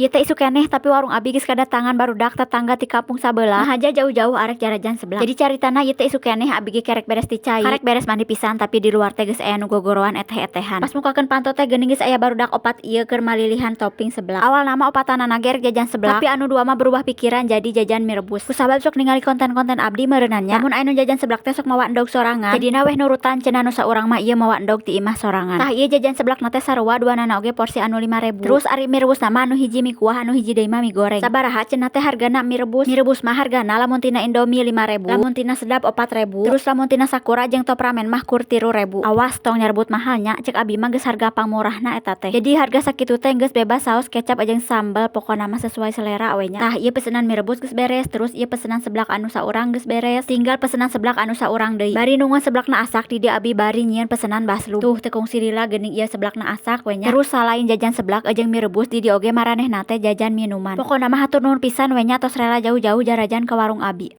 Ieu teh isuk keneh, tapi warung abi geus kadatangan barudak tetangga ti kampung sabelah. Naha jauh-jauh arek jarajan seblak. Jadi caritana ieu teh isuk keneh abi ge kerek beres ti cai. Karek beres mandi pisan, tapi di luar teh geus aya nu gogoroan eteh-etehan. Pas mukakeun panto teh geuning geus aya barudak opat ieu keur malilihan topping seblak. Awalna mah opatanana ge rek jajan seblak, tapi anu dua mah berubah pikiran jadi jajan mie rebus. Kusabab sok ningali konten-konten abdi meureunan nya. Lamun aya nu jajan seblak teh sok mawa endog sorangan. Jadina weh nurutan cenah nu saurang mah ieu mawa endog ti imah sorangan. Tah, ieu jajan seblakna teh sarua duanana oge porsi anu 5.000. Terus ari mie rebusna mah anu hiji mie kuah, anu hiji deui mah mie goreng. Sabaraha cenah teh hargana mie rebus? Mie rebus mah hargana lamun tina Indomie 5.000, lamun tina Sedap 4.000, terus lamun tina Sakura jeung Top Ramen mah kur 3.000. Awas tong nyarebut mahal nya, cek abi mah geus harga pangmurahna eta teh. Jadi harga sakitu teh geus bebas saus kecap jeung sambal, pokona mah sesuai selera we nya. Tah, ieu pesenan mie rebus geus beres, terus ieu pesenan seblak anu saurang geus beres, tinggal pesenan seblak anu saurang deui. Bari nungguan seblakna asak, di dieu abi bari nyieun pesenan baslum. Tuh, teu kungsi lila geuning ieu seblakna asak we nya. Terus salain jajan seblak jeung mie rebus, di dieu oge maranehna teh jajan minuman. Pokona mah hatur nuhun pisan we nya tos rela jauh-jauh jarajan ka warung abi.